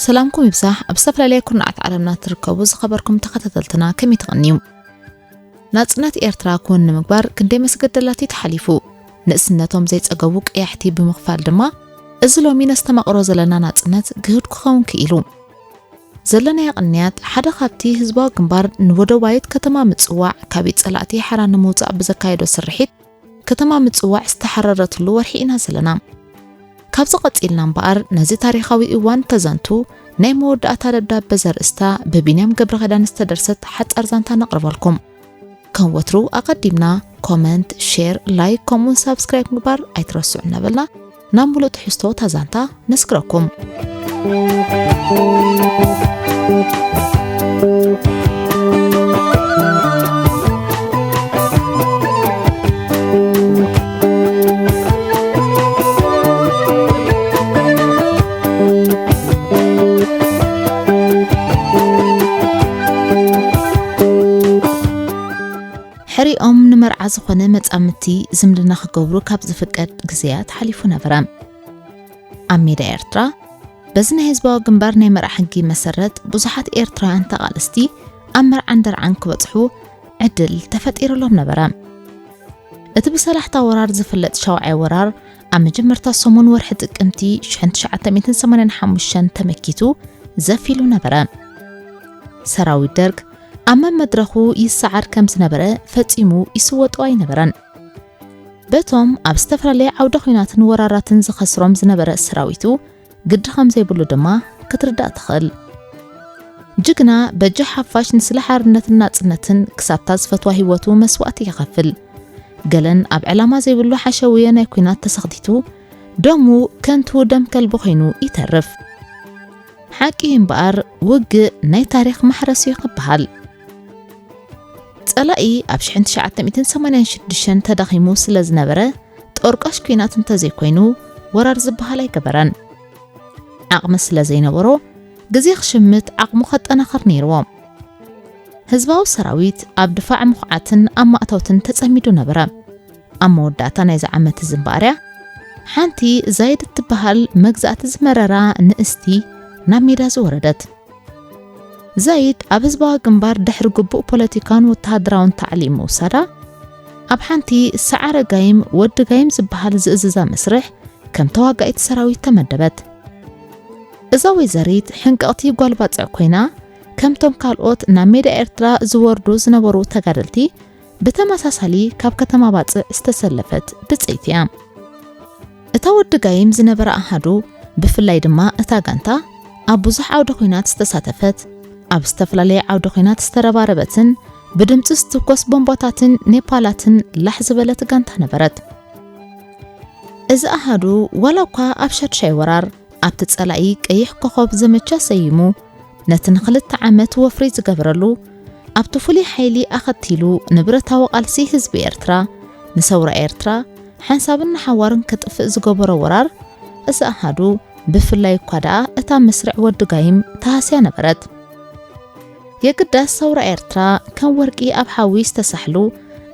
ሰላምኩም ይብዛሕ። ኣብ ዝተፈላለየ ኩርናዓት ዓለምና ትርከቡ ዝኸበርኩም ተኸታተልትና ከመይ ትቐንዩ? ናጽነት ኤርትራ ክውን ንምግባር ክንደይ መስገደላት እዩ ተሓሊፉ? ንእስነቶም ዘይጸገቡ ቀያሕቲ ብምኽፋል ድማ፣ እዚ ሎሚ ነስተማቕሮ ዘለና ናጽነት ግህድ ክኸውን ክኢሉ። ዘለናዮ ቅንያት ሓደ ካብቲ ህዝባዊ ግንባር ንወደባዊት ከተማ ምጽዋዕ ካብ ኢድ ጸላእቲ ሓራ ንምውጻእ ብዘካየዶ ስርሒት፣ ከተማ ምጽዋዕ ዝተሓረረትሉ ወርሒ ኢና ዘለና። ካብዚ ቀጺልና እምበኣር፣ ነዚ ታሪኻዊ እዋን ተዘንቱ ናይ መወዳእታ ደብዳበ ዘርእስታ ብቢንያም ገብረኺዳን ዝተደርሰት ሓጻር ዛንታ ነቕርበልኩም። ከም ወትሩ ኣቐዲምና ኮመንት፣ ሼር፣ ላይክ ከምኡውን ሳብስክራይብ ምግባር ኣይትረስዑ እናበልና፣ ናብ ሙሉእ ትሕዝቶ እታ ዛንታ ነስግረኩም። ሕሪኦም ንመርዓ ዝኾነ መጻምድቲ ዝምድና ክገብሩ ካብ ዝፍቀድ ግዜያት ሓሊፉ ነበረ። ኣብ ሜዳ ኤርትራ፣ በዚ ናይ ህዝባዊ ግንባር ናይ መርዓ ሕጊ መሰረት፣ ብዙሓት ኤርትራውያን ተቓለስቲ ኣብ መርዓን ደርዓን ክበጽሑ ዕድል ተፈጢሩሎም ነበረ። እቲ ብሰላሕታ ወራር ዝፍለጥ ሻውዓይ ወራር፣ ኣብ መጀመርታ ሰሙን ወርሒ ጥቅምቲ ሽሕን ትሽዓተ ሚእትን ሰማንያን ሓሙሽተን ተመኪቱ ዘፍ ኢሉ ነበረ። ሰራዊት ደርግ ኣብ መመድረኹ ይሰዓር ከም ዝነበረ ፈጺሙ ይስወጦ ኣይነበረን። በቶም ኣብ ዝተፈላለየ ዓውደ ኹናትን ወራራትን ዝኸስሮም ዝነበረ ሰራዊቱ ግዲ ከም ዘይብሉ ድማ ክትርዳእ ትኽእል። ጅግና በጃ ሓፋሽ ንስለ ሓርነትን ናጽነትን ክሳብታ ዝፈትዋ ህይወቱ መስዋእቲ ይኸፍል። ገለን ኣብ ዕላማ ዘይብሉ ሓሸውየ ናይ ኲናት ተሰኽቲቱ፣ ደሙ ከንቱ ደም ከልቢ ኮይኑ ይተርፍ። ሓቂ እምበኣር፣ ውግእ ናይ ታሪኽ ማሕረስ እዩ ክበሃል። ጸላኢ ኣብ ሽሕን ትሽዓተ ሚእትን ሰማንያን ሽዱሽተን ተዳኺሙ ስለ ዝነበረ፣ ጠርቃሽ ኲናት እንተዘይኮይኑ፣ ወራር ዝበሃል ኣይገበረን። ዓቕሚ ስለ ዘይነበሮ፣ ግዜ ክሽምት ዓቕሙ ከጠናኽር ነይርዎ። ህዝባዊ ሰራዊት ኣብ ድፋዕ ምኹዓትን ኣብ ማእተውትን ተጸሚዱ ነበረ። ኣብ መወዳእታ ናይዚ ዓመት እዚ እምበኣርያ፣ ሓንቲ ዛይድ እትበሃል መግዛእቲ ዝመረራ ንእስቲ ናብ ሜዳ ዝወረደት። ዛይድ ኣብ ህዝባዊ ግንባር ድሕሪ ግቡእ ፖለቲካውን ወተሃደራውን ታዕሊም ምውሳዳ፣ ኣብ ሓንቲ ሰዓረ ጋይም ወዲ ጋይም ዝበሃል ዝእዝዛ መስርሕ ከም ተዋጋኢት ሰራዊት ተመደበት። እዛ ወይዘሪት ሕንቅቕቲ ጓል ባጽዕ ኮይና፣ ከምቶም ካልኦት ናብ ሜዳ ኤርትራ ዝወርዱ ዝነበሩ ተጋደልቲ፣ ብተመሳሳሊ ካብ ከተማ ባጽዕ ዝተሰለፈት ብጽይቲ እያ። እታ ወዲ ጋይም ዝነበረ ኣሃዱ፣ ብፍላይ ድማ እታ ጋንታ፣ ኣብ ብዙሕ ዓውደ ኹናት ዝተሳተፈት፣ ኣብ ዝተፈላለየ ዓውደ ኹናት ዝተረባረበትን ብድምጺ ዝትኮስ ቦምባታትን ኔፓላትን ላሕ ዝበለት ጋንታ ነበረት። እዚ ኣሃዱ ዋላ እኳ ኣብ ሻድሻይ ወራር ኣብቲ ጸላኢ ቀይሕ ኮኾብ ዘመቻ ሰይሙ ነቲ ንኽልተ ዓመት ወፍሪ ዝገበረሉ ኣብቲ ፍሉይ ሓይሊ ኣኸቲሉ ንብረታዊ ቃልሲ ህዝቢ ኤርትራ ንሰውራ ኤርትራ ሓንሳብን ንሓዋርን ከጥፍእ ዝገበሮ ወራር እዚ ኣሃዱ ብፍላይ እኳ ደኣ እታ መስርዕ ወዲ ጋይም ተሃስያ ነበረት። የግዳስ ሰውራ ኤርትራ ከም ወርቂ ኣብ ሓዊ ዝተሳሕሉ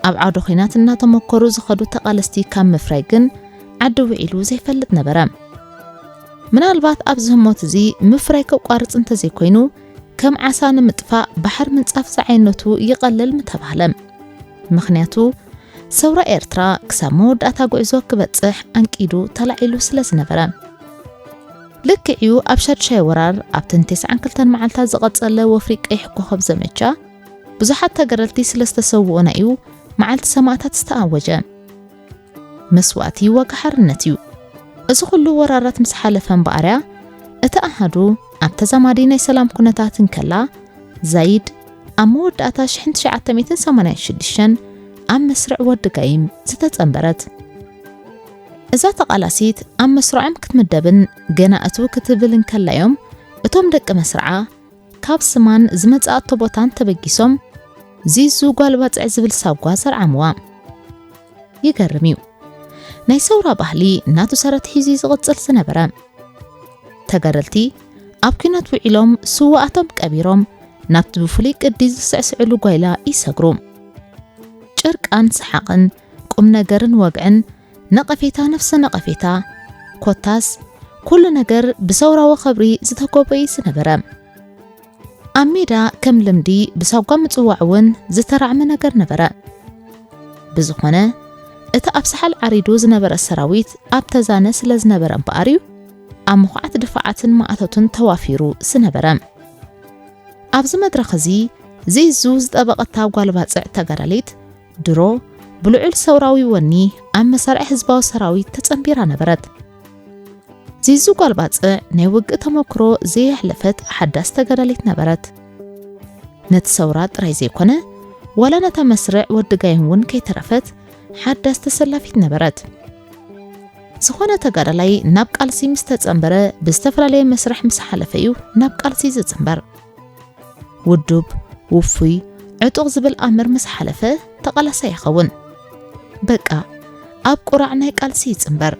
ኣብ ዓውደ ኹናት እናተመኮሩ ዝኸዱ ተቓለስቲ ካብ ምፍራይ ግን ዓዲ ውዒሉ ዘይፈልጥ ነበረ። ምናልባት ኣብዚ ህሞት እዚ ምፍራይ ከቋርጽ እንተዘይኮይኑ ከም ዓሳ ንምጥፋእ ባሕር ምንጻፍ ዝዓይነቱ ይቐለል ምተባህለ። ምኽንያቱ ሰውራ ኤርትራ ክሳብ መወዳእታ ጉዕዞ ክበጽሕ ኣንቂዱ ተላዒሉ ስለ ዝነበረ። ልክዕዩ ኣብ ሻድሻይ ወራር ኣብተን ተስዓን ክልተን መዓልታት ዝቐጸለ ወፍሪ ቀይሕ ኮኸብ ዘመቻ ብዙሓት ተጋደልቲ ስለ ዝተሰውኡና እዩ መዓልቲ ሰማእታት ዝተኣወጀ። መስዋእቲ ዋጋ ሓርነት እዩ። እዚ ኩሉ ወራራት ምስ ሓለፈ እምበኣርያ እቲ ኣሃዱ ኣብ ተዛማዲ ናይ ሰላም ኩነታት እንከላ ዛይድ ኣብ መወዳእታ ሽሕን ትሽዓተ ሚእትን ሰማንያን ሽዱሽተን ኣብ መስርዕ ወዲ ጋይም ዝተጸንበረት። እዛ ተቓላሲት ኣብ መስርዖም ክትምደብን ገና እትው ክትብል እንከላዮም እቶም ደቂ መስርዓ ካብ ስማን ዝመጽኣቶ ቦታን ተበጊሶም ዚዙ ጓል ባጽዕ ዝብል ሳጓ ዘርዓምዋ። ይገርም እዩ። ናይ ሰውራ ባህሊ ናቱ ሰረት ሒዙ ዝቕጽል ዝነበረ። ተጋደልቲ ኣብ ኲናት ውዒሎም ስውኣቶም ቀቢሮም ናብቲ ብፍሉይ ቅዲ ዝስዕስዕሉ ጓይላ ይሰግሩ። ጭርቃን ሰሓቕን፣ ቁም ነገርን ወግዕን፣ ነቐፌታ ነፍሰ ነቐፌታ፣ ኮታስ ኩሉ ነገር ብሰውራዊ ክብሪ ዝተጎበ እዩ ዝነበረ። ኣብ ሜዳ ከም ልምዲ ብሳጓ ምጽዋዕ እውን ዝተራዕመ ነገር ነበረ። ብዝኾነ፣ እቲ ኣብ ሳሕል ዓሪዱ ዝነበረ ሰራዊት ኣብ ተዛነ ስለ ዝነበረ እምበኣር እዩ ኣብ ምኹዓት ድፋዓትን ማእቶትን ተዋፊሩ ዝነበረ። ኣብዚ መድረኽ እዚ ዚዙ ዝጠበቐታ ጓል ባጽዕ ተጋዳሊት ድሮ ብልዑል ሰውራዊ ወኒ ኣብ መሳርዕ ህዝባዊ ሰራዊት ተጸንቢራ ነበረት። ዚዙ ጓል ባጽዕ ናይ ውግእ ተመክሮ ዘየሕለፈት ሓዳስ ተጋዳሊት ነበረት። ነቲ ሰውራ ጥራይ ዘይኮነ፣ ዋላ ነታ መስርዕ ወዲ ጋይም እውን ከይተረፈት ሓዳስ ተሰላፊት ነበረት። ዝኾነ ተጋዳላይ ናብ ቃልሲ ምስ ተጸንበረ ብዝተፈላለየ መስርሕ ምስ ሓለፈ እዩ ናብ ቃልሲ ዝጽንበር። ውዱብ፣ ውፉይ፣ ዕጡቕ ዝብል ኣምር ምስ ሓለፈ ተቓላሳይ ይኸውን። በቃ፣ ኣብ ቁራዕ ናይ ቃልሲ ይጽንበር።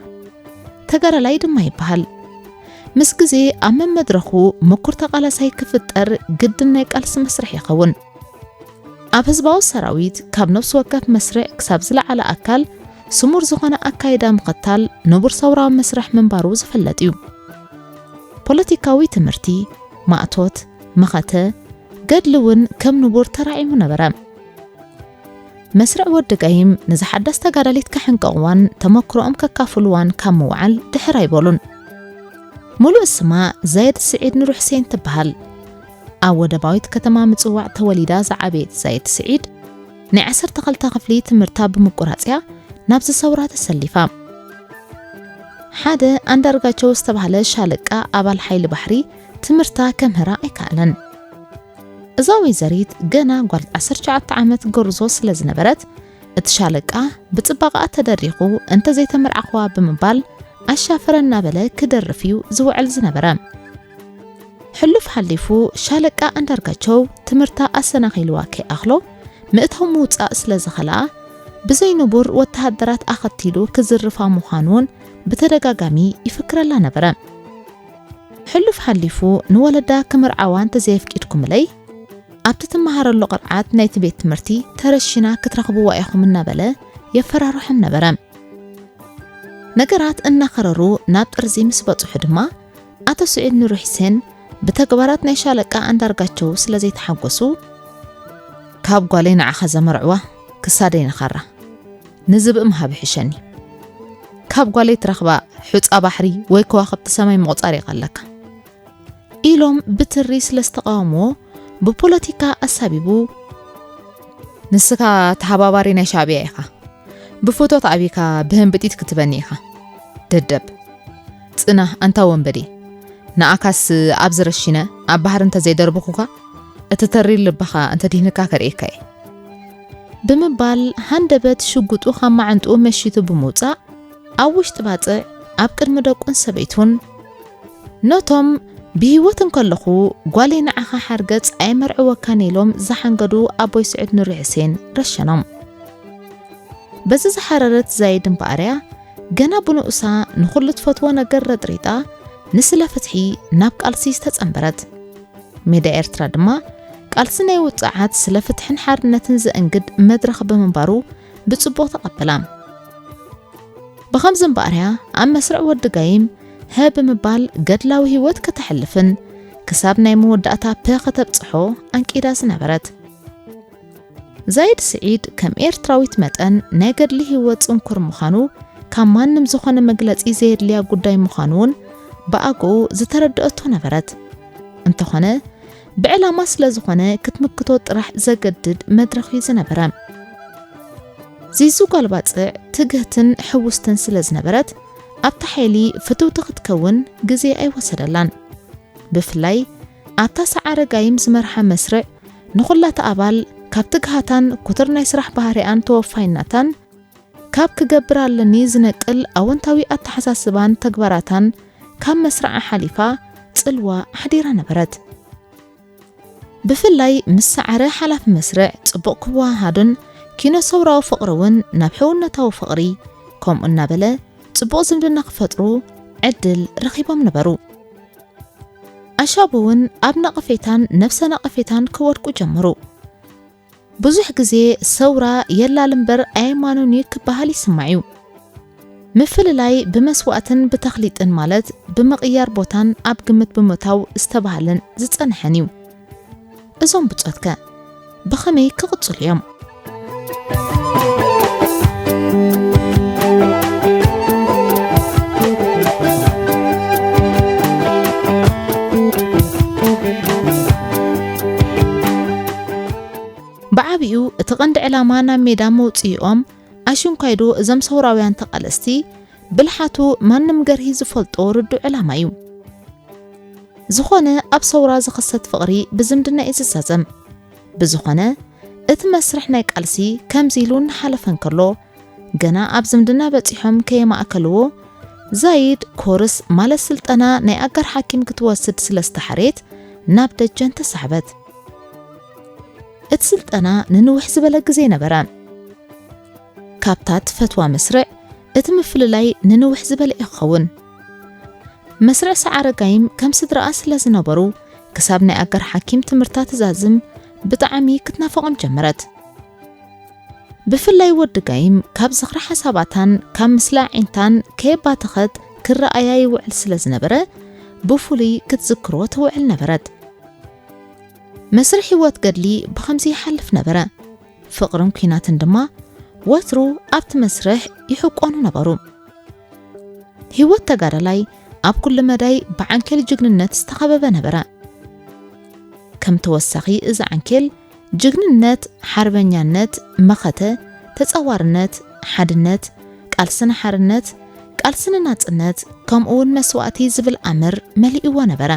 ተጋዳላይ ድማ ይበሃል። ምስ ግዜ ኣብ መመድረኹ ምኩር ተቓላሳይ ክፍጠር ግድን ናይ ቃልሲ መስርሕ ይኸውን። ኣብ ህዝባዊ ሰራዊት ካብ ነፍሲ ወከፍ መስርዕ ክሳብ ዝለዓለ ኣካል ስሙር ዝኾነ ኣካይዳ ምኽታል ንቡር ሰውራዊ መስርሕ ምንባሩ ዝፍለጥ እዩ። ፖለቲካዊ ትምህርቲ፣ ማእቶት፣ መኸተ፣ ገድሊ እውን ከም ንቡር ተራዒሙ ነበረ። መስርዕ ወዲ ጋይም ነዚ ሓዳስ ተጋዳሊት ከሕንቀቕዋን ተመክሮኦም ከካፍልዋን ካብ ምውዓል ድሕር ኣይበሉን። ሙሉእ ስማ ዛየድ ስዒድ ኑር ሕሴን ትበሃል። ኣብ ወደባዊት ከተማ ምጽዋዕ ተወሊዳ ዝዓበየት ዛየድ ስዒድ ናይ ዓሰርተ ክልተ ክፍሊ ትምህርታ ብምቁራጽያ ናብዚ ሰውራ ተሰሊፋ። ሓደ ኣንዳርጋቸው ዝተባህለ ሻለቃ ኣባል ሓይሊ ባሕሪ ትምህርታ ከምህራ ኣይከኣለን። እዛ ወይዘሪት ገና ጓል ዓሰርተ ትሽዓተ ዓመት ጎርዞ ስለ ዝነበረት፣ እቲ ሻለቃ ብጽባቐኣ ተደሪኹ እንተዘይተመርዓኹዋ ብምባል ኣሻፈረ እናበለ ክደርፍ እዩ ዝውዕል ዝነበረ። ሕሉፍ ሓሊፉ ሻለቃ ኣንዳርጋቸው ትምህርታ ኣሰናኺልዋ ከይኣኽሎ ምእታው ምውጻእ ስለ ዝኸልኣ፣ ብዘይንቡር ወተሃደራት ኣኸቲሉ ክዝርፋ ምዃኑን ብተደጋጋሚ ይፍክረላ ነበረ። ሕሉፍ ሓሊፉ ንወለዳ ክምርዓዋ እንተዘየፍቂድኩምለይ፣ ኣብቲ ትመሃረሉ ቅርዓት ናይቲ ቤት ትምህርቲ ተረሺና ክትረኽብዋ ኢኹም እናበለ የፈራርሖም ነበረ። ነገራት እናኸረሩ ናብ ጥርዚ ምስ በጽሑ ድማ፣ ኣቶ ስዒድ ኑር ሕሴን ብተግባራት ናይ ሻለቃ ኣንዳርጋቸው ስለ ዘይተሓጎሱ፣ ካብ ጓለይ ንዓኻ ዘመርዕዋ ክሳደይ ንኻራ ንዝብኢ ምሃብ ይሕሸኒ። ካብ ጓለይ ትረኽባ ሑጻ ባሕሪ ወይ ከዋኽብቲ ሰማይ ምቑጻር ይቐለካ ኢሎም ብትሪ ስለ ዝተቃወምዎ፣ ብፖለቲካ ኣሳቢቡ፣ "ንስኻ ተሓባባሪ ናይ ሻዕብያ ኢኻ። ብፍቶ ተዓቢካ ብህንብጢት ክትበኒ ኢኻ። ደደብ። ጽና ኣንታ ወንበዴ። ንኣካስ ኣብዚ ረሺነ ኣብ ባሕሪ እንተዘይደርብኹካ፣ እቲ ተሪር ልብኻ እንተድሂንካ ከርእየካ እየ." ብምባል ሃንደበት ሽጉጡ ካብ መዓንጥኡ መሺቱ ብምውጻእ፣ ኣብ ውሽጢ ባጽዕ ኣብ ቅድሚ ደቁን ሰበይቱን፣ ነቶም ብህይወት እንከለኹ ጓለይ ንዓኻ ሓርገጽ ኣይመርዕወካን ኢሎም ዝሓንገዱ ኣቦይ ስዒድ ኑሪ ሕሴን ረሸኖም። በዚ ዝሓረረት ዛይድ እምበኣርያ፣ ገና ብንኡሳ ንኹሉ ትፈትዎ ነገር ረጥሪጣ፣ ንስለ ፍትሒ ናብ ቃልሲ ዝተጸንበረት። ሜዳ ኤርትራ ድማ ቃልሲ ናይ ውጽዓት ስለ ፍትሕን ሓርነትን ዘእንግድ መድረኽ ብምንባሩ ብጽቡቕ ተቐበላ። ብኸምዚ እምበኣርያ ኣብ መስርዕ ወዲ ጋይም ሀ ብምባል ገድላዊ ህይወት ከተሕልፍን ክሳብ ናይ መወዳእታ ፐ ከተብጽሖ ኣንቂዳ ዝነበረት። ዛይድ ስዒድ ከም ኤርትራዊት መጠን ናይ ገድሊ ህይወት ጽንኩር ምዃኑ ካብ ማንም ዝኾነ መግለጺ ዘየድልያ ጉዳይ ምዃኑ እውን ብኣግኡ ዝተረድአቶ ነበረት። እንተኾነ ብዕላማ ስለ ዝኾነ ክትምክቶ ጥራሕ ዘገድድ መድረኽ እዩ ዝነበረ። ዚዙ ጓል ባጽዕ ትግህትን ሕውስትን ስለ ዝነበረት ኣብታ ሓይሊ ፍትውቲ ክትከውን ግዜ ኣይወሰደላን። ብፍላይ ኣብታ ሰዓረ ጋይም ዝመርሓ መስርዕ ንኹላታ ኣባል ካብ ትግሃታን ኩትር ናይ ስራሕ ባህሪኣን ተወፋይነታን ካብ ክገብር ኣለኒ ዝነቅል ኣወንታዊ ኣተሓሳስባን ተግባራታን ካብ መስርዓ ሓሊፋ ጽልዋ ኣሕዲራ ነበረት። ብፍላይ ምስ ሰዓረ ሓላፊ መስርዕ ጽቡቕ ክወሃሃዱን ኪኖ ሰውራዊ ፍቕሪ እውን ናብ ሕውነታዊ ፍቕሪ ከምኡ እናበለ ጽቡቕ ዝምድና ክፈጥሩ ዕድል ረኺቦም ነበሩ። ኣሻቡ እውን ኣብ ነቐፌታን ነፍሰ ነቐፌታን ክወድቁ ጀመሩ። ብዙሕ ግዜ ሰውራ የላል እምበር ኣየማኑን እዩ ክበሃል ይስማዕ እዩ። ምፍልላይ ብመስዋእትን ብተኽሊጥን፣ ማለት ብምቕያር ቦታን ኣብ ግምት ብምእታው ዝተባህለን ዝጸንሐን እዩ። እዞም ብጾትከ ብኸመይ ክቕጽሉ እዮም? ብዓቢኡ እቲ ቀንዲ ዕላማ ናብ ሜዳ መውጽኢኦም ኣሽንኳይዶ እዞም ሰውራውያን ተቓለስቲ ብልሓቱ ማንም ገርሂ ዝፈልጦ ርዱእ ዕላማ እዩ። ዝኾነ ኣብ ሰውራ ዝኽሰት ፍቕሪ ብዝምድና እዩ ዝዛዘም። ብዝኾነ እቲ መስርሕ ናይ ቃልሲ ከምዚ ኢሉ እናሓለፈ እንከሎ፣ ገና ኣብ ዝምድና በጺሖም ከየማእከልዎ፣ ዛይድ ኮርስ ማለት ስልጠና ናይ ኣጋር ሓኪም ክትወስድ ስለ ዝተሓርየት ናብ ደጀን ተሳሕበት። እቲ ስልጠና ንንውሕ ዝበለ ግዜ ነበረ። ካብታ ትፈትዋ መስርዕ እቲ ምፍልላይ ንንውሕ ዝበለ እዩ ክኸውን። መስርዕ ሰዓረ ጋይም ከም ስድራኣ ስለ ዝነበሩ፣ ክሳብ ናይ ኣጋር ሓኪም ትምህርታ ትዛዝም ብጣዕሚ ክትናፍቖም ጀመረት። ብፍላይ ወዲ ጋይም ካብ ዝኽሪ ሓሳባታን ካብ ምስላ ኣዒንታን ከየባተኸት ክረኣያ ይውዕል ስለ ዝነበረ፣ ብፍሉይ ክትዝክሮ ትውዕል ነበረት። መስርሕ ህይወት ገድሊ ብኸምዚ ይሓልፍ ነበረ። ፍቕርን ኲናትን ድማ ወትሩ ኣብቲ መስርሕ ይሕቆኑ ነበሩ። ህይወት ተጋዳላይ ኣብ ኩሉ መዳይ ብዓንኬል ጅግንነት ዝተኸበበ ነበረ። ከም ተወሳኺ እዚ ዓንኬል፣ ጅግንነት፣ ሓርበኛነት፣ መኸተ፣ ተጻዋርነት፣ ሓድነት፣ ቃልሲ ንሓርነት፣ ቃልሲ ንናጽነት፣ ከምኡውን መስዋእቲ ዝብል ኣምር መሊእዎ ነበረ።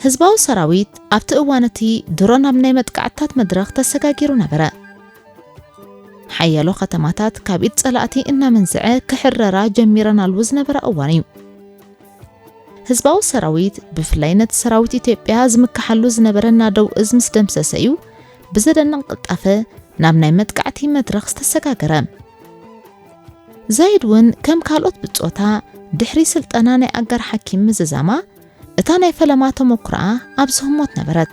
ህዝባዊ ሰራዊት ኣብቲ እዋን እቲ ድሮ ናብ ናይ መጥቃዕትታት መድረኽ ተሰጋጊሩ ነበረ። ሓያሎ ከተማታት ካብ ኢድ ጸላእቲ እናመንዝዐ ክሕረራ ጀሚረናሉ ዝነበረ እዋን እዩ። ህዝባዊ ሰራዊት፣ ብፍላይ ነቲ ሰራዊት ኢትዮጵያ ዝምክሓሉ ዝነበረ ናደው እዝ ምስ ደምሰሰ እዩ ብዘደንቕ ቅልጣፈ ናብ ናይ መጥቃዕቲ መድረኽ ዝተሰጋገረ። ዛይድ እውን ከም ካልኦት ብጾታ፣ ድሕሪ ስልጠና ናይ ኣጋር ሓኪም ምዝዛማ፣ እታ ናይ ፈለማ ተመኩሮኣ ኣብዚ ህሞት ነበረት።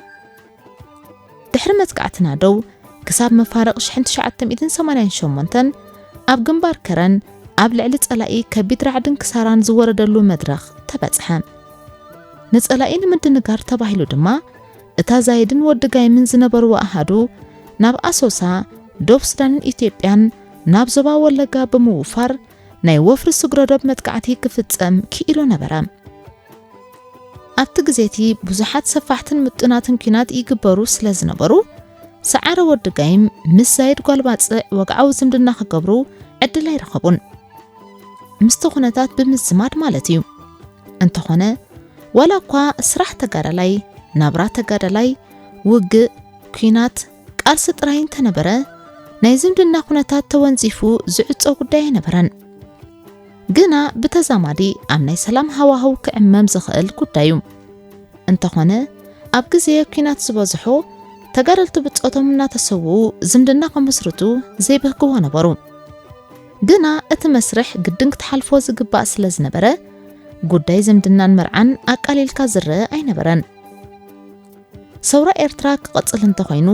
ድሕሪ መጥቃዕቲ ናደው፣ ክሳብ መፋርቕ ሽሕን ትሽዓተ ሚእትን ሰማንያን ሸሞንተን ኣብ ግንባር ከረን ኣብ ልዕሊ ጸላኢ ከቢድ ራዕድን ክሳራን ዝወረደሉ መድረኽ ተበጽሐ። ንጸላኢ ንምድንጋር ተባሂሉ ድማ፣ እታ ዛይድን ወዲ ጋይምን ዝነበርዋ ኣሃዱ ናብ ኣሶሳ፣ ዶብ ሱዳንን ኢትዮጵያን፣ ናብ ዞባ ወለጋ ብምውፋር ናይ ወፍሪ ስግረዶብ መጥቃዕቲ ክፍጸም ክኢሉ ነበረ። ኣብቲ ግዜ እቲ ብዙሓት ሰፋሕትን ምጡናትን ኲናት ይግበሩ ስለ ዝነበሩ፣ ሰዓረ ወዲ ጋይም ምስ ዛይድ ጓል ባጽዕ ወግዓዊ ዝምድና ክገብሩ ዕድል ኣይረኸቡን። ምስቲ ኩነታት ብምዝማድ ማለት እዩ። እንተኾነ፣ ዋላ እኳ ስራሕ ተጋዳላይ፣ ናብራ ተጋዳላይ፣ ውግእ፣ ኲናት፣ ቃልሲ ጥራይ እንተነበረ፣ ናይ ዝምድና ኩነታት ተወንዚፉ ዝዕጾ ጉዳይ ኣይነበረን። ግና ብተዛማዲ ኣብ ናይ ሰላም ሃዋህው ክዕመም ዝኽእል ጉዳይ እዩ። እንተኾነ፣ ኣብ ግዜ ኲናት ዝበዝሑ ተጋደልቲ ብጾቶም እናተሰውኡ ዝምድና ክምስርቱ ዘይብህግዎ ነበሩ። ግና እቲ መስርሕ ግድን ክትሓልፎ ዝግባእ ስለ ዝነበረ፣ ጉዳይ ዝምድናን መርዓን ኣቃሊልካ ዝረአ ኣይነበረን። ሰውራ ኤርትራ ክቐጽል እንተኾይኑ፣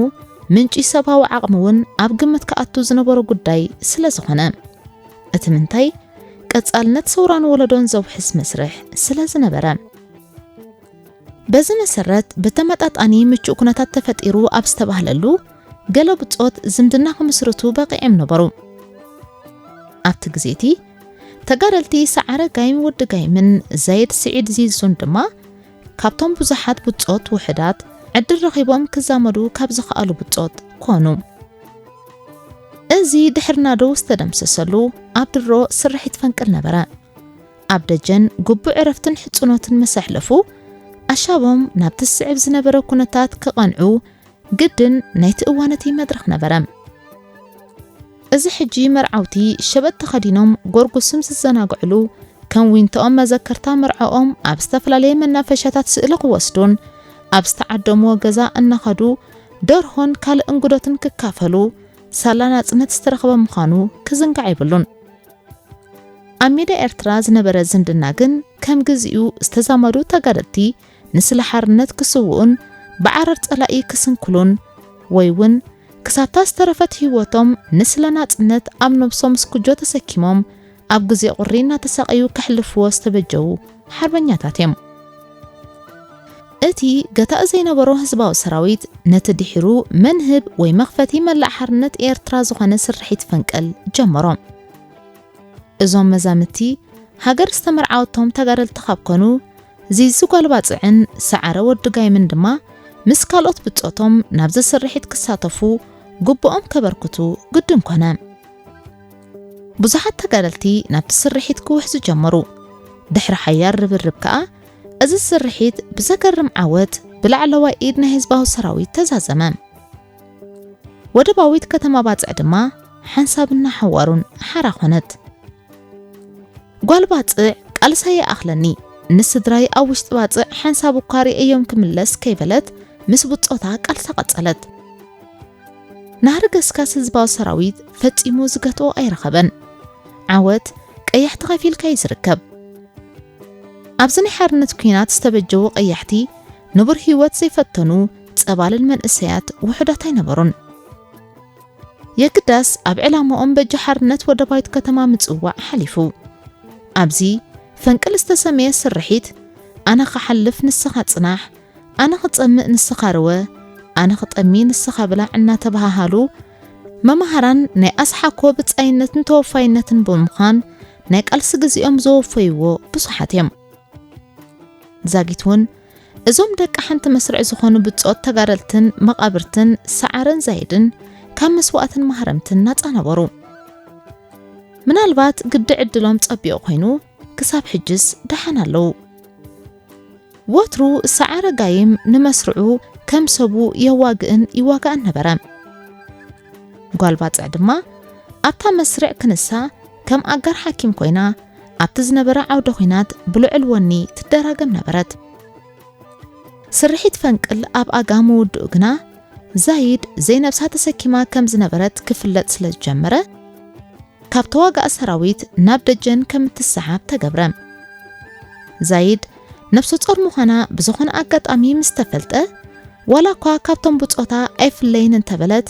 ምንጪ ሰብኣዊ ዓቕሚ እውን ኣብ ግምት ክኣቱ ዝነበሮ ጉዳይ ስለ ዝኾነ፣ እቲ ምንታይ ቀጻልነት ሰውራን ወለዶን ዘውሕስ መስርሕ ስለ ዝነበረ። በዚ መሰረት፣ ብተመጣጣኒ ምቹእ ኩነታት ተፈጢሩ ኣብ ዝተባህለሉ፣ ገለ ብጾት ዝምድና ክምስርቱ በቒዖም ነበሩ። ኣብቲ ግዜ እቲ፣ ተጋደልቲ ሰዓረ ጋይም ወዲ ጋይምን ዛይድ ስዒድ ዚዙን ድማ ካብቶም ብዙሓት ብጾት ውሑዳት ዕድል ረኺቦም ክዛመዱ ካብ ዝኸኣሉ ብጾት ኮኑ። እዚ ድሕሪ ናደው ዝተደምሰሰሉ ኣብ ድሮ ስርሒት ፈንቅል ነበረ። ኣብ ደጀን ግቡእ ዕረፍትን ሕጽኖትን ምስ ኣሕለፉ፣ ኣሻቦም ናብቲ ዝስዕብ ዝነበረ ኩነታት ክቐንዑ ግድን ናይቲ እዋን እቲ መድረኽ ነበረ። እዚ ሕጂ መርዓውቲ ሸበጥ ተኸዲኖም ጎርጉስም ዝዘናግዕሉ፣ ከም ዊንቶኦም መዘከርታ መርዓኦም ኣብ ዝተፈላለየ መናፈሻታት ስእሊ ክወስዱን ኣብ ዝተዓደምዎ ገዛ እናኸዱ ደርሆን ካልእ እንግዶትን ክካፈሉ ሳላ ናጽነት ዝተረኽበ ምዃኑ ክዝንጋዕ የብሉን። ኣብ ሜዳ ኤርትራ ዝነበረ ዝምድና ግን ከም ግዚኡ ዝተዛመዱ ተጋደልቲ ንስለ ሓርነት ክስውኡን ብዓረር ጸላኢ ክስንክሉን ወይ እውን ክሳብታ ዝተረፈት ህይወቶም ንስለ ናጽነት ኣብ ነብሶም ስኩጆ ተሰኪሞም ኣብ ግዜ ቁሪ እናተሳቐዩ ከሕልፍዎ ዝተበጀዉ ሓርበኛታት እዮም። እቲ ገታእ ዘይነበሮ ህዝባዊ ሰራዊት ነቲ ድሒሩ መንህብ ወይ መኽፈቲ መላእ ሓርነት ኤርትራ ዝኾነ ስርሒት ፈንቅል ጀመሮ። እዞም መዛምቲ ሃገር ዝተመርዓወቶም ተጋደልቲ ካብ ኮኑ፣ ዚዚ ጓል ባጽዕን ሰዓረ ወዲ ጋይምን ድማ ምስ ካልኦት ብጾቶም ናብዚ ስርሒት ክሳተፉ ግቡኦም ከበርክቱ ግድን ኮነ። ብዙሓት ተጋደልቲ ናብቲ ስርሒት ክውሕዙ ጀመሩ። ድሕሪ ሓያል ርብርብ ከኣ፣ እዚ ስርሒት ብዘገርም ዓወት ብላዕለዋይ ኢድ ናይ ህዝባዊ ሰራዊት ተዛዘመ። ወደባዊት ከተማ ባጽዕ ድማ ሓንሳብና ሓዋሩን ሓራ ኮነት። ጓል ባጽዕ ቃልሳ ይኣኽለኒ፣ ንስድራይ ኣብ ውሽጢ ባጽዕ ሓንሳብ እኳ ርእየዮም ክምለስ ከይበለት ምስ ብጾታ ቃልሳ ቀጸለት። ናህሪ ገስጋስ ህዝባዊ ሰራዊት ፈጺሙ ዝገትኦ ኣይረኸበን። ዓወት ቀያሕቲ ከፊልካ እዩ ዝርከብ። ኣብዚ ናይ ሓርነት ኲናት ዝተበጀዉ ቀያሕቲ ንቡር ህይወት ዘይፈተኑ ጸባልን መንእሰያት ውሑዳት ኣይነበሩን። የግዳስ ኣብ ዕላማኦም በጃ ሓርነት ወደባዊት ከተማ ምጽዋዕ ሓሊፉ። ኣብዚ ፈንቅል ዝተሰመየ ስርሒት ኣነ ክሓልፍ ንስኻ ጽናሕ፣ ኣነ ክጸምእ ንስኻ ርወ፣ ኣነ ክጠሚ ንስኻ ብላዕ እናተባሃሃሉ መማህራን ናይ ኣስሓኮ ብጻይነትን ተወፋይነትን ብምዃን ናይ ቃልሲ ግዜኦም ዘወፈይዎ ብዙሓት እዮም። ዛጊት እውን እዞም ደቂ ሓንቲ መስርዕ ዝኾኑ ብጾት ተጋደልትን መቓብርትን ሰዓረን ዛይድን ካብ መስዋእትን ማህረምትን ናጻ ነበሩ። ምናልባት ግዲ ዕድሎም ጸቢቑ ኮይኑ ክሳብ ሕጅስ ደሓን ኣለዉ። ወትሩ ሰዓረ ጋይም ንመስርዑ ከም ሰቡ የዋግእን ይዋጋእን ነበረ። ጓል ባጽዕ ድማ ኣብታ መስርዕ ክንሳ ከም ኣጋር ሓኪም ኮይና ኣብቲ ዝነበረ ዓውደ ኲናት ብልዑል ወኒ ትደራገም ነበረት። ስርሒት ፈንቅል ኣብ ኣጋ ምውድኡ ግና ዛይድ ዘይነብሳ ተሰኪማ ከም ዝነበረት ክፍለጥ ስለ ዝጀመረ፣ ካብ ተዋጋእ ሰራዊት ናብ ደጀን ከም እትሰሓብ ተገብረ። ዛይድ ነፍሰ ጾር ምዃና ብዝኾነ ኣጋጣሚ ምስ ተፈልጠ፣ ዋላ እኳ ካብቶም ብጾታ ኣይፍለይን እንተበለት፣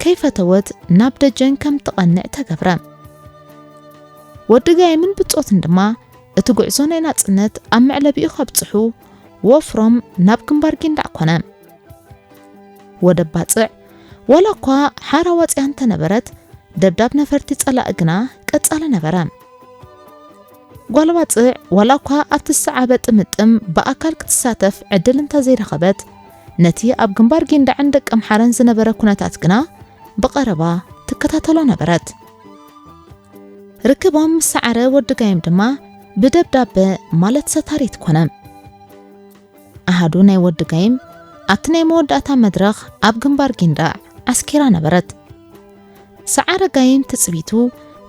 ከይፈተወት ናብ ደጀን ከም ትቐንዕ ተገብረ። ወዲ ጋይምን ብጾትን ድማ እቲ ጉዕዞ ናይ ናጽነት ኣብ መዕለቢኡ ከብጽሑ ወፍሮም ናብ ግንባር ጊንዳዕ ኮነ። ወደብ ባጽዕ ዋላ እኳ ሓራ ዋጽያ እንተነበረት፣ ደብዳብ ነፈርቲ ጸላኢ ግና ቀጻሊ ነበረ። ጓል ባጽዕ ዋላ እኳ ኣብቲ ዝሰዓበ ጥምጥም ብኣካል ክትሳተፍ ዕድል እንተዘይረኸበት፣ ነቲ ኣብ ግንባር ጊንዳዕን ደቀምሓረን ዝነበረ ኩነታት ግና ብቐረባ ትከታተሎ ነበረት። ርክቦም ምስ ሰዓረ ወዲ ጋይም ድማ ብደብዳበ ማለት ሰታሪት ኮነ። ኣሃዱ ናይ ወዲ ጋይም ኣብቲ ናይ መወዳእታ መድረኽ ኣብ ግንባር ጊንዳዕ ዓስኪራ ነበረት። ሰዓረ ጋይም ትጽቢቱ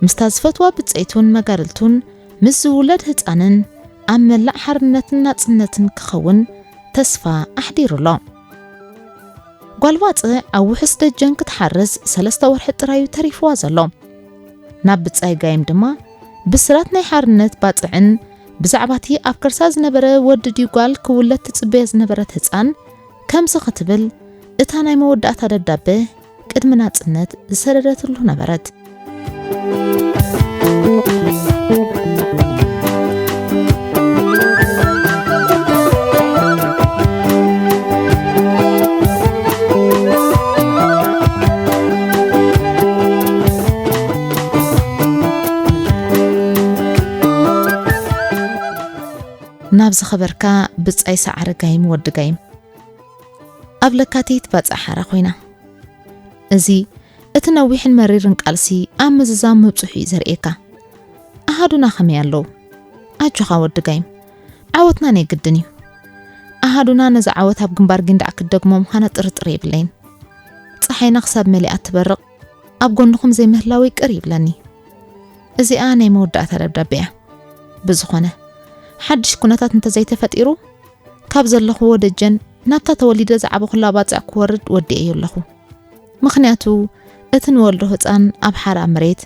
ምስታ ዝፈትዋ ብጸይቱን መጋድልቱን ምስ ዝውለድ ህጻንን ኣብ መላእ ሓርነትን ናጽነትን ክኸውን ተስፋ ኣሕዲሩ ኣሎ። ጓል ባጽዕ ኣብ ውሑስ ደጀን ክትሓርስ ሰለስተ ወርሒ ጥራዩ ተሪፍዋ ዘሎ። ናብ ብጻይ ጋይም ድማ ብስራት ናይ ሓርነት ባጽዕን ብዛዕባቲ ኣብ ከርሳ ዝነበረ ወዲ ድዩ ጓል ክውለድ ትጽበዮ ዝነበረት ህጻን ከምዚ ክትብል እታ ናይ መወዳእታ ደብዳበ ቅድሚ ናጽነት ዝሰደደትሉ ነበረት። ናብ ዝኸበርካ ብጻይ ሰዓረ ጋይም ወዲ ጋይም፣ ኣብ ለካቲት ባጽዕ ሓራ ኮይና። እዚ እቲ ነዊሕን መሪርን ቃልሲ ኣብ ምዝዛም ምብጽሑ እዩ ዘርእየካ። ኣሃዱና ከመይ ኣለዉ? ኣጆኻ ወዲ ጋይም፣ ዓወትና ናይ ግድን እዩ። ኣሃዱና ነዚ ዓወት ኣብ ግንባር ጊንዳዕ ክትደግሞ ምዃና ጥርጥር የብለይን። ጸሓይና ክሳብ መሊኣ ትበርቕ ኣብ ጎንኹም ዘይምህላወይ ቅር ይብለኒ። እዚኣ ናይ መወዳእታ ደብዳቤ እያ። ብዝኾነ፣ ሓድሽ ኩነታት እንተዘይተፈጢሩ፣ ካብ ዘለኹዎ ደጀን ናብታ ተወሊደ ዝዓበኹላ ባጽዕ ክወርድ ወዲኤዮ ኣለኹ። ምኽንያቱ፣ እቲ ንወልዶ ህጻን ኣብ ሓራ መሬት፣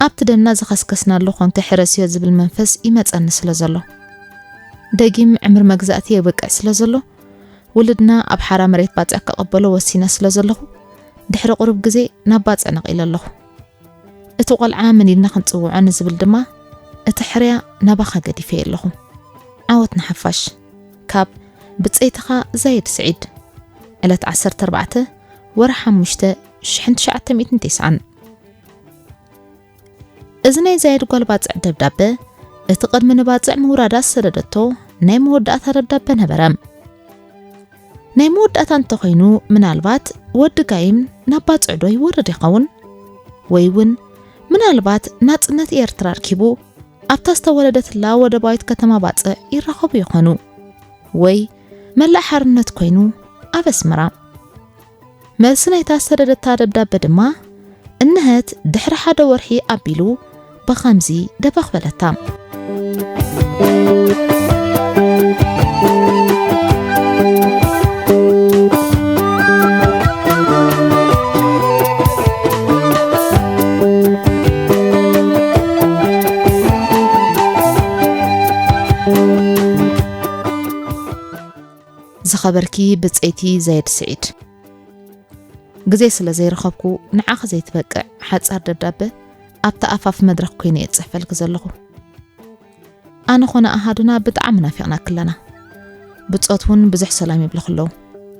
ኣብቲ ደምና ዝኸስከስናሉ ኮንከ ሕረስዮ ዝብል መንፈስ ይመጸኒ ስለ ዘሎ። ደጊም ዕምሪ መግዛእቲ የብቅዕ ስለ ዘሎ፣ ውልድና ኣብ ሓራ መሬት ባጽዕ ክቕበሎ ወሲነ ስለ ዘለኹ፣ ድሕሪ ቁሩብ ግዜ ናብ ባጽዕ ነቒለ ኣለኹ። እቲ ቆልዓ መን ኢልና ክንጽውዖ ንዝብል ድማ እቲ ሕርያ ናባኻ ገዲፈ ኣለኹ። ዓወት ንሓፋሽ። ካብ ብጸይትኻ ዛይድ ስዒድ። ዕለት ዓሰርተ ኣርባዕተ ወርሒ ሓሙሽተ ሽሕን ትሽዓተ ሚእትን ተስዓን። እዚ ናይ ዛይድ ጓል ባጽዕ ደብዳበ፣ እቲ ቅድሚ ንባጽዕ ምውራዳ ዝሰደደቶ ናይ መወዳእታ ደብዳበ ነበረ። ናይ መወዳእታ እንተኾይኑ፣ ምናልባት ወዲ ጋይም ናብ ባጽዕ ዶ ይወርድ ይኸውን? ወይ እውን ምናልባት ናጽነት ኤርትራ ኣርኪቡ ኣብታ ዝተወለደትላ ወደባዊት ከተማ ባጽዕ ይራኸቡ ይኾኑ? ወይ መላእ ሓርነት ኮይኑ ኣብ ኣስመራ? መልሲ ናይታ ዝተሰደደታ ደብዳበ ድማ እንሀት ድሕሪ ሓደ ወርሒ ኣቢሉ ብኸምዚ ደበኽ በለታ። ዝኸበርኪ ብጸይቲ ዘይድ ስዒድ፣ ግዜ ስለ ዘይረኸብኩ ንዓኺ ዘይትበቅዕ ሓጻር ደብዳበ ኣብቲ ኣፋፍ መድረኽ ኮይነ እየ ዝጽሕፈልኪ ዘለኹ። ኣነ ኾነ ኣሃዱና ብጣዕሚ ናፊቕናኪ ኣለና። ብጾት እውን ብዙሕ ሰላም ይብልኺ ኣለዉ።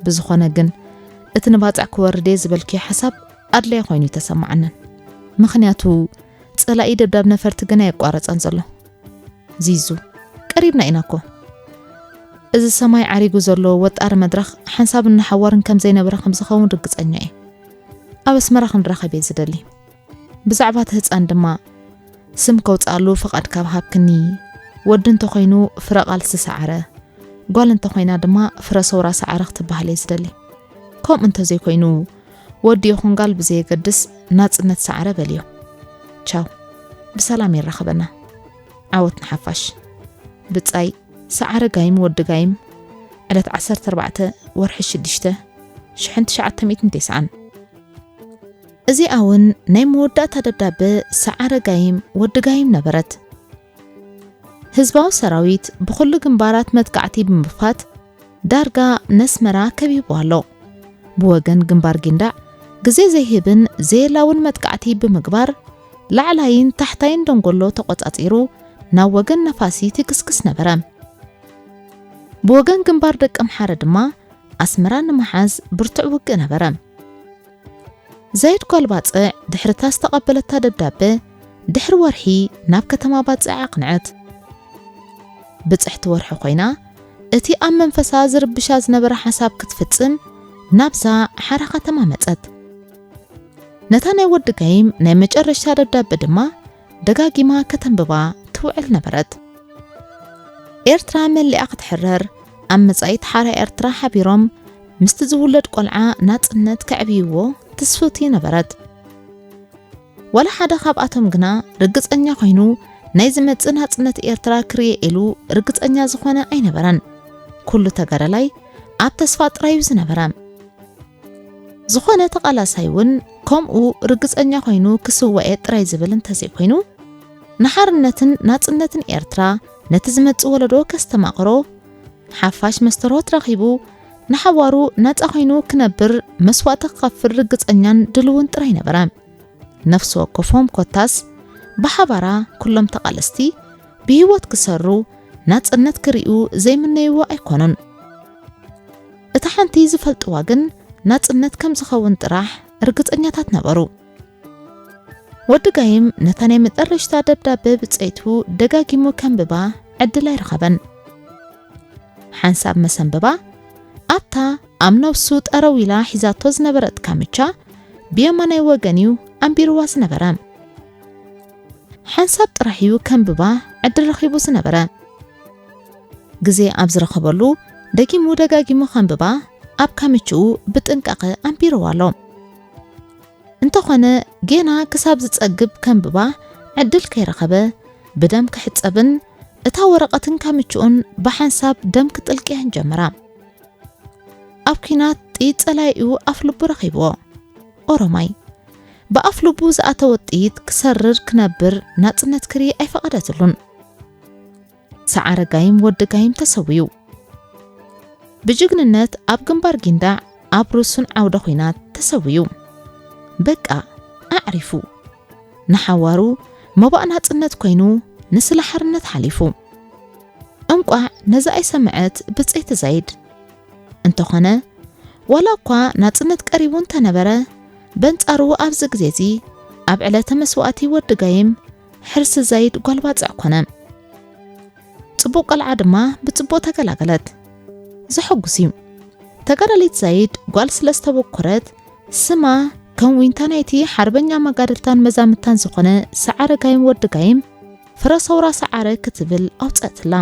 ብዝኾነ ግን እቲ ንባጽዕ ክወርድ እየ ዝበልክዮ ሓሳብ ኣድላይ ኮይኑ ይተሰማዓንን። ምኽንያቱ ጸላኢ ደብዳብ ነፈርቲ ግን ኣየቋረጸን ዘሎ። ዚዙ፣ ቀሪብና ኢና እኮ። እዚ ሰማይ ዓሪጉ ዘሎ ወጣሪ መድረኽ ሓንሳብን ንሓዋርን ከም ዘይነበረ ከም ዝኸውን ርግጸኛ እየ። ኣብ ኣስመራ ክንራኸብ እየ ዝደሊ። ብዛዕባ እቲ ህጻን ድማ ስም ከውጽኣሉ ፍቓድ ካብ ሃብክኒ፣ ወዲ እንተኾይኑ ፍረ ቃልሲ ሰዓረ፣ ጓል እንተኾይና ድማ ፍረ ሰውራ ሰዓረ ክትበሃል እየ ዝደሊ። ከምኡ እንተዘይኮይኑ፣ ወዲ ይኹን ጋል ብዘየገድስ ናጽነት ሰዓረ በልዮ። ቻው፣ ብሰላም የራኽበና። ዓወት ንሓፋሽ። ብጻይ ሰዓረ ጋይም ወዲ ጋይም፣ ዕለት ዓሰርተ ኣርባዕተ ወርሒ ሽዱሽተ ሽሕን ትሽዓተ ሚእትን ተስዓን። እዚኣ እውን ናይ መወዳእታ ደብዳበ ሰዓረ ጋይም ወዲ ጋይም ነበረት። ህዝባዊ ሰራዊት ብኹሉ ግንባራት መጥቃዕቲ ብምኽፋት ዳርጋ ነስመራ ከቢቡ ኣሎ። ብወገን ግንባር ጊንዳዕ ግዜ ዘይህብን ዘየላውን መጥቃዕቲ ብምግባር ላዕላይን ታሕታይን ደንጎሎ ተቖጻጺሩ ናብ ወገን ነፋሲት ይግስግስ ነበረ። ብወገን ግንባር ደቀምሓረ ድማ ኣስመራ ንምሓዝ ብርቱዕ ውግእ ነበረ። ዛይድ ጓል ባጽዕ ድሕሪ እታ ዝተቐበለታ ደብዳበ ድሕሪ ወርሒ ናብ ከተማ ባጽዕ ኣቕንዐት። ብጽሕቲ ወርሒ ኮይና እቲ ኣብ መንፈሳ ዝርብሻ ዝነበረ ሓሳብ ክትፍጽም ናብዛ ሓራ ከተማ መጸት። ነታ ናይ ወዲ ጋይም ናይ መጨረሽታ ደብዳበ ድማ ደጋጊማ ከተንብባ ትውዕል ነበረት። ኤርትራ መሊኣ ክትሕረር፣ ኣብ መጻኢት ሓራ ኤርትራ ሓቢሮም ምስቲ ዝውለድ ቆልዓ ናጽነት ከዕብይዎ ትስፍቲ ነበረት። ዋላ ሓደ ካብኣቶም ግና ርግጸኛ ኮይኑ ናይ ዝመጽእ ናጽነት ኤርትራ ክርእየ ኢሉ ርግጸኛ ዝኾነ ኣይነበረን። ኩሉ ተጋዳላይ ኣብ ተስፋ ጥራዩ ዝነበረ። ዝኾነ ተቓላሳይ እውን ከምኡ ርግጸኛ ኮይኑ ክስዋእ እየ ጥራይ ዝብል እንተዘይኮይኑ፣ ንሓርነትን ናጽነትን ኤርትራ ነቲ ዝመጽእ ወለዶ ከስተማቕሮ፣ ሓፋሽ መስተርሆት ረኺቡ ንሓዋሩ ናጻ ኮይኑ ክነብር መስዋእቲ ክኸፍል ርግጸኛን ድልውን ጥራይ ነበረ። ነፍሲ ወከፎም ኮታስ ብሓባራ ኩሎም ተቓለስቲ ብህይወት ክሰሩ ናጽነት ክርእዩ ዘይምነይዎ ኣይኮኑን። እታ ሓንቲ ዝፈልጥዋ ግን ናጽነት ከም ዝኸውን ጥራሕ ርግጸኛታት ነበሩ። ወዲ ጋይም ነታ ናይ መጠረሽታ ደብዳበ ብጸይቱ ደጋጊሙ ከንብባ ዕድል ኣይረኸበን። ሓንሳብ መሰንበባ ኣብታ ኣብ ነብሱ ጠረው ኢላ ሒዛቶ ዝነበረት ካምቻ ብየማናይ ወገን እዩ ኣንቢርዋ ዝነበረ። ሓንሳብ ጥራሕ እዩ ከንብባ ዕድል ረኺቡ ዝነበረ። ግዜ ኣብ ዝረኸበሉ ደጊሙ ደጋጊሙ ከንብባ ኣብ ካምችኡ ብጥንቃቐ ኣንቢርዋ ኣሎ። እንተኾነ ጌና ክሳብ ዝጸግብ ከንብባ ዕድል ከይረኸበ ብደም ክሕጸብን እታ ወረቐትን ካምችኡን ብሓንሳብ ደም ክጥልቅያን ጀመራ። ኣብ ኲናት ጥይት ጸላኢኡ ኣፍ ልቡ ረኺብዎ። ኦሮማይ ብኣፍ ልቡ ዝኣተወ ጥይት ክሰርር ክነብር ናጽነት ክርኢ ኣይፈቐደትሉን። ሰዓረ ጋይም ወዲ ጋይም ተሰዊኡ። ብጅግንነት ኣብ ግንባር ጊንዳዕ ኣብ ርሱን ዓውደ ኹናት ተሰዊኡ። በቃ ኣዕሪፉ። ንሓዋሩ መባእ ናጽነት ኮይኑ ንስለ ሓርነት ሓሊፉ። እንቋዕ ነዚ ኣይሰምዐት ብጸይቲ ዛይድ። እንተኾነ፣ ዋላ እኳ ናጽነት ቀሪቡ እንተነበረ፣ በንጻሩ ኣብዚ ግዜ እዚ ኣብ ዕለተ መስዋእቲ ወዲ ጋይም ሕርሲ ዛይድ ጓል ባጽዕ ኮነ። ጽቡቕ ቆልዓ ድማ ብጽቡቕ ተገላገለት። ዘሐጉስ እዩ። ተጋዳሊት ዛይድ ጓል ስለ ዝተበኮረት፣ ስማ ከም ዊንታ ናይቲ ሓርበኛ መጋድልታን መዛምታን ዝኾነ ሰዓረ ጋይም ወዲ ጋይም ፍረ ሰውራ ሰዓረ ክትብል ኣውጸእትላ።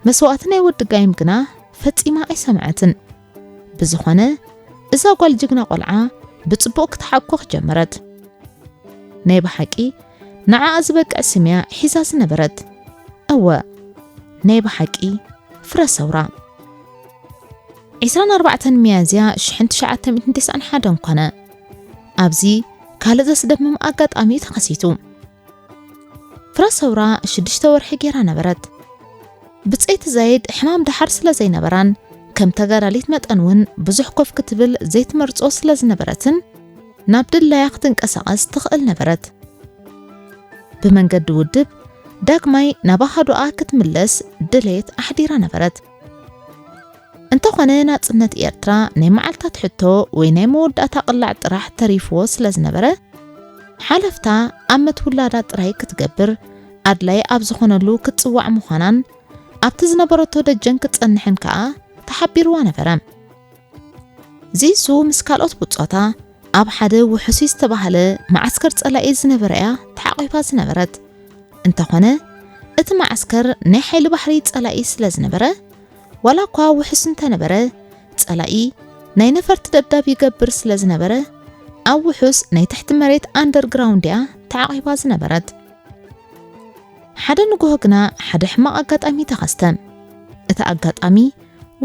መስዋእቲ ናይ ወዲ ጋይም ግና ፈጺማ ኣይሰምዐትን። ብዝኾነ፣ እዛ ጓል ጅግና ቆልዓ ብጽቡቕ ክትሓኮኽ ጀመረት። ናይ ብሓቂ ንዓኣ ዝበቅዕ ስም እያ ሒዛ ዝነበረት። እወ፣ ናይ ብሓቂ ፍረ ሰውራ። ዕስራን ኣርባዕተን ሚያዝያ ሽሕን ትሽዓተ ሚእትን ተስዓን ሓደን ኮነ። ኣብዚ ካልእ ዘስደምም ኣጋጣሚ ተኸሲቱ። ፍረ ሰውራ ሽዱሽተ ወርሒ ጌራ ነበረት። ብጸይቲ ዛይድ ሕማም ደሓር ስለ ዘይነበራን ከም ተጋዳሊት መጠን እውን ብዙሕ ኮፍ ክትብል ዘይትመርጾ ስለ ዝነበረትን ናብ ድላያ ክትንቀሳቐስ ትኽእል ነበረት። ብመንገዲ ውድብ ዳግማይ ናብ ኣሃዱኣ ክትምለስ ድሌት ኣሕዲራ ነበረት። እንተኾነ ናጽነት ኤርትራ ናይ መዓልታት ሕቶ ወይ ናይ መወዳእታ ቅላዕ ጥራሕ ተሪፍዎ ስለ ዝነበረ፣ ሓለፍታ ኣብ መትውላዳ ጥራይ ክትገብር ኣድላይ ኣብ ዝኾነሉ ክትጽዋዕ ምዃናን ኣብቲ ዝነበረቶ ደጀን ክትጸንሕን ከኣ ተሓቢርዋ ነበረ። ዚሱ ምስ ካልኦት ብጾታ ኣብ ሓደ ውሑስ ዝተባህለ መዓስከር ጸላኢ ዝነበረ እያ ተሓቒፋ ዝነበረት። እንተኾነ፣ እቲ መዓስከር ናይ ሓይሊ ባሕሪ ጸላኢ ስለ ዝነበረ፣ ዋላ እኳ ውሑስ እንተነበረ፣ ጸላኢ ናይ ነፈርቲ ደብዳብ ይገብር ስለ ዝነበረ፣ ኣብ ውሑስ ናይ ትሕቲ መሬት ኣንደርግራውንድ እያ ተዓቒባ ዝነበረት። ሓደ ንግሆ ግና ሓደ ሕማቕ ኣጋጣሚ ተኸስተ። እቲ ኣጋጣሚ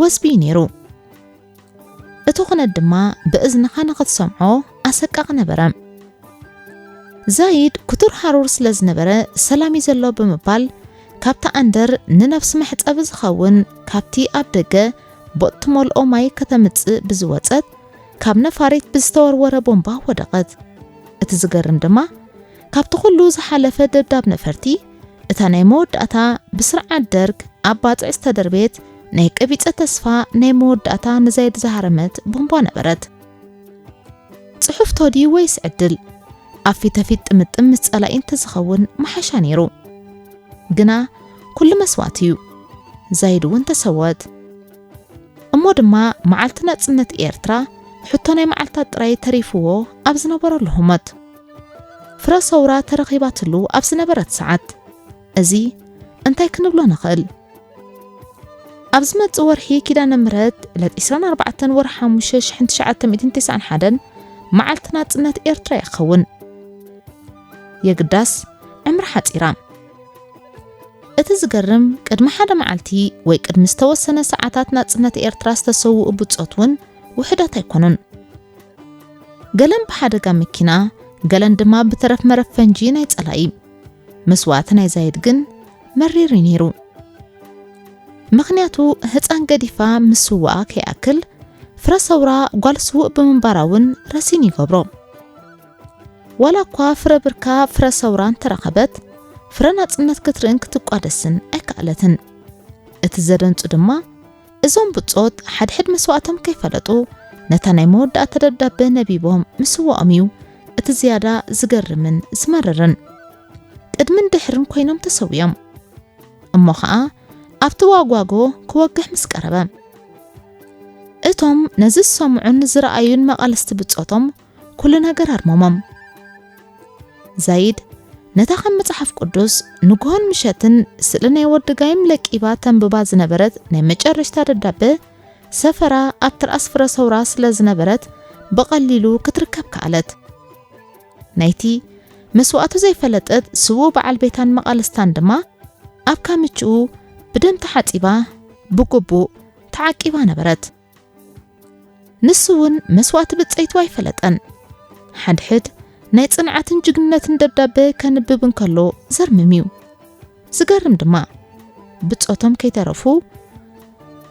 ወዝቢ እዩ ነይሩ። እቲ ኩነት ድማ ብእዝንኻ ንኽትሰምዖ ኣሰቃቒ ነበረ። ዛይድ ክቱር ሃሩር ስለ ዝነበረ፣ ሰላም እዩ ዘሎ ብምባል፣ ካብቲ ኣንደር ንነብሲ መሕጸቢ ዝኸውን ካብቲ ኣብ ደገ ቦጥ ትመልኦ ማይ ከተምጽእ ብዝወጸት፣ ካብ ነፋሪት ብዝተወርወረ ቦምባ ወደቐት። እቲ ዝገርም ድማ፣ ካብቲ ኩሉ ዝሓለፈ ደብዳብ ነፈርቲ፣ እታ ናይ መወዳእታ ብስርዓት ደርግ ኣብ ባጽዕ ዝተደርበየት ናይ ቀቢጸ ተስፋ ናይ መወዳእታ ንዛይድ ዝሃረመት ቦምባ ነበረት። ጽሑፍ ቶዲ ወይስ ዕድል? ኣብ ፊተፊት ጥምጥም ምስ ጸላኢ እንተዝኸውን ምሓሻ ነይሩ። ግና ኩሉ መስዋእቲ እዩ። ዛይድ እውን ተሰወት። እሞ ድማ መዓልቲ ናጽነት ኤርትራ ሕቶ ናይ መዓልታት ጥራይ ተሪፍዎ ኣብ ዝነበረሉ ህሞት፣ ፍረ ሰውራ ተረኺባትሉ ኣብ ዝነበረት ሰዓት፣ እዚ እንታይ ክንብሎ ንኽእል? ኣብ ዝመጽእ ወርሒ ኪዳነ ምሕረት፣ ዕለት ዕስራን ኣርባዕተን ወርሒ ሓሙሽተ ሽሕን ትሽዓተ ሚእትን ተስዓን ሓደን፣ መዓልቲ ናጽነት ኤርትራ ይኸውን። የግዳስ ዕምሪ ሓጺራ። እቲ ዝገርም፣ ቅድሚ ሓደ መዓልቲ ወይ ቅድሚ ዝተወሰነ ሰዓታት ናጽነት ኤርትራ ዝተሰውኡ ብጾት እውን ውሑዳት ኣይኮኑን። ገለን ብሓደጋ መኪና፣ ገለን ድማ ብተረፍ መረፍ ፈንጂ ናይ ጸላኢ። መስዋእቲ ናይ ዛይድ ግን መሪር እዩ ነይሩ። ምኽንያቱ፣ ህጻን ገዲፋ ምስዋኣ ከይኣክል፣ ፍረ ሰውራ ጓል ስዉእ ብምንባራ እውን ረሲን ይገብሮ። ዋላ እኳ ፍረ ብርካ ፍረ ሰውራ እንተረኸበት፣ ፍረ ናጽነት ክትርእን ክትቋደስን ኣይከኣለትን። እቲ ዘደንጹ ድማ፣ እዞም ብጾት ሓድሕድ መስዋእቶም ከይፈለጡ፣ ነታ ናይ መወዳእታ ደብዳበ ነቢቦም ምስዋኦም እዩ እቲ ዝያዳ ዝገርምን ዝመርርን። ቅድምን ድሕርን ኮይኖም ተሰዊኦም። እሞ ኸኣ ኣብቲ ዋጓጎ ክወግሕ ምስ ቀረበ፣ እቶም ነዚ ዝሰምዑን ዝረኣዩን መቓልስቲ ብጾቶም ኩሉ ነገር ኣርሞሞም። ዛይድ ነታ ከም መጽሓፍ ቅዱስ ንግሆን ምሸትን ስእሊ ናይ ወዲ ጋይም ለቂባ ተንብባ ዝነበረት ናይ መጨረሽታ ደብዳበ ሰፈራ ኣብ ትርኣስ ፍረ ሰውራ ስለ ዝነበረት ብቐሊሉ ክትርከብ ከኣለት። ናይቲ መስዋእቱ ዘይፈለጠት ስዉእ በዓል ቤታን መቓልስታን ድማ ኣብ ካምችኡ ብደም ተሓጺባ ብግቡእ ተዓቂባ ነበረት። ንሱ እውን መስዋእቲ ብጸይቱ ኣይፈለጠን። ሓድሕድ ናይ ጽንዓትን ጅግንነትን ደብዳበ ከንብብ እንከሎ ዘርምም እዩ። ዝገርም ድማ፣ ብጾቶም ከይተረፉ፣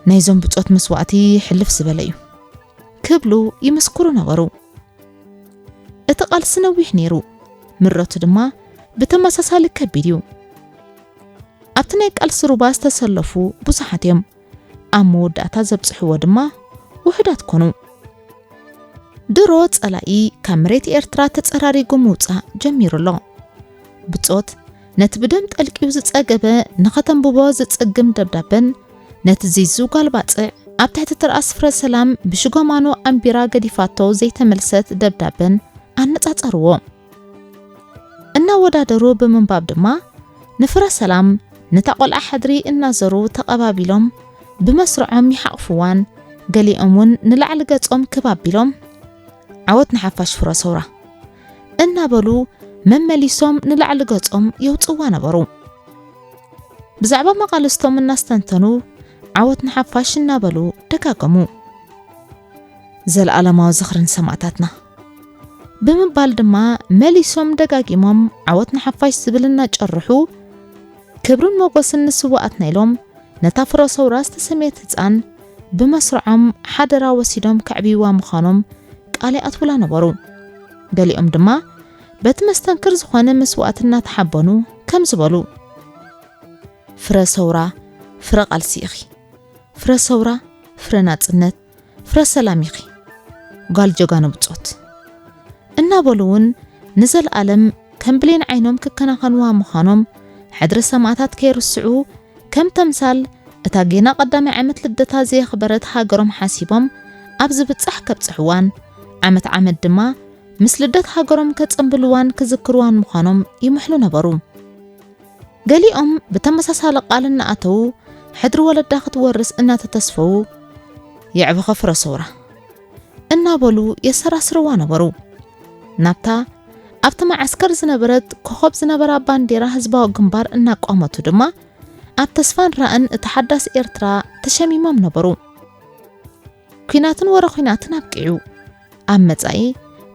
"ናይዞም ብጾት መስዋእቲ ሕልፍ ዝበለ እዩ" ክብሉ ይምስክሩ ነበሩ። እቲ ቃልሲ ነዊሕ ነይሩ። ምረቱ ድማ ብተመሳሳሊ ከቢድ እዩ። ኣብቲ ናይ ቃልሲ ሩባ ዝተሰለፉ ብዙሓት እዮም። ኣብ መወዳእታ ዘብጽሕዎ ድማ ውሑዳት ኮኑ። ድሮ ጸላኢ ካብ መሬት ኤርትራ ተጸራሪጉ ምውጻእ ጀሚሩ ኣሎ። ብጾት ነቲ ብደም ጠልቂዩ ዝጸገበ ንኸተንብቦ ዝጽግም ደብዳበን ነቲ ዚዙ ጓል ባጽዕ ኣብ ትሕቲ ትርኣስ ፍረ ሰላም ብሽጎማኖ ኣንቢራ ገዲፋቶ ዘይተመልሰት ደብዳበን ኣነጻጸርዎ። እናወዳደሩ ብምንባብ ድማ ንፍረ ሰላም ነታ ቆልዓ ሕድሪ እናዘሩ ተቐባቢሎም ብመስርዖም ይሓቕፍዋን ገሊኦም እውን ንላዕሊ ገጾም ክብ ኣቢሎም ዓወት ንሓፋሽ ፍረ ሰውራ እናበሉ መመሊሶም ንላዕሊ ገጾም የውጽዋ ነበሩ። ብዛዕባ መቓልስቶም እናስተንተኑ ዓወት ንሓፋሽ እናበሉ ደጋገሙ። ዘለኣለማዊ ዝኽርን ሰማእታትና ብምባል ድማ መሊሶም ደጋጊሞም ዓወት ንሓፋሽ ዝብል እናጨርሑ ክብርን ሞገስን ንስዋኣትና ኢሎም ነታ ፍረ ሰውራ ዝተሰምየት ህፃን ብመስርዖም ሓደራ ወሲዶም ከዕብይዋ ምዃኖም ቃል ይኣትውላ ነበሩ። ገሊኦም ድማ በቲ መስተንክር ዝኾነ መስዋእቲ እናተሓበኑ ከም ዝበሉ፣ ፍረ ሰውራ ፍረ ቃልሲ ኢኺ፣ ፍረ ሰውራ ፍረ ናጽነት፣ ፍረ ሰላም ኢኺ ጓል ጀጋኑ ብጾት እናበሉ እውን ንዘለኣለም ከም ብሌን ዓይኖም ክከናኸንዋ ምዃኖም ሕድሪ ሰማእታት ከይርስዑ ከም ተምሳል እታ ጌና ቀዳማይ ዓመት ልደታ ዘየኽበረት ሃገሮም ሓሲቦም ኣብ ዝብጻሕ ከብጽሕዋን ዓመት ዓመት ድማ ምስ ልደት ሃገሮም ከጸንብልዋን ክዝክርዋን ምዃኖም ይምሕሉ ነበሩ። ገሊኦም ብተመሳሳሊ ቃል እናኣተዉ ሕድሪ ወለዳ ክትወርስ እናተተስፈዉ የዕብኸ ፍረ ሰውራ እናበሉ የሰራስርዋ ነበሩ። ናብታ ኣብቲ መዓስከር ዝነበረት ኮኸብ ዝነበራ ባንዴራ ህዝባዊ ግንባር እናቋመቱ ድማ ኣብ ተስፋን ራእን እታ ሓዳስ ኤርትራ ተሸሚሞም ነበሩ። ኲናትን ወረ ኲናትን ኣብቂዑ ኣብ መጻኢ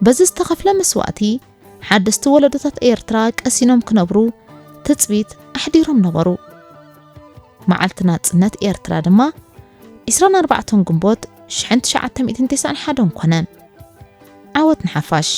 በዚ ዝተኸፍለ መስዋእቲ ሓደስቲ ወለዶታት ኤርትራ ቀሲኖም ክነብሩ ትጽቢት ኣሕዲሮም ነበሩ። መዓልቲ ናጽነት ኤርትራ ድማ ዕስራን ኣርባዕተን ግንቦት ሽሕን ትሽዓተ ሚእትን ተስዓን ሓደን ኮነ። ዓወት ንሓፋሽ።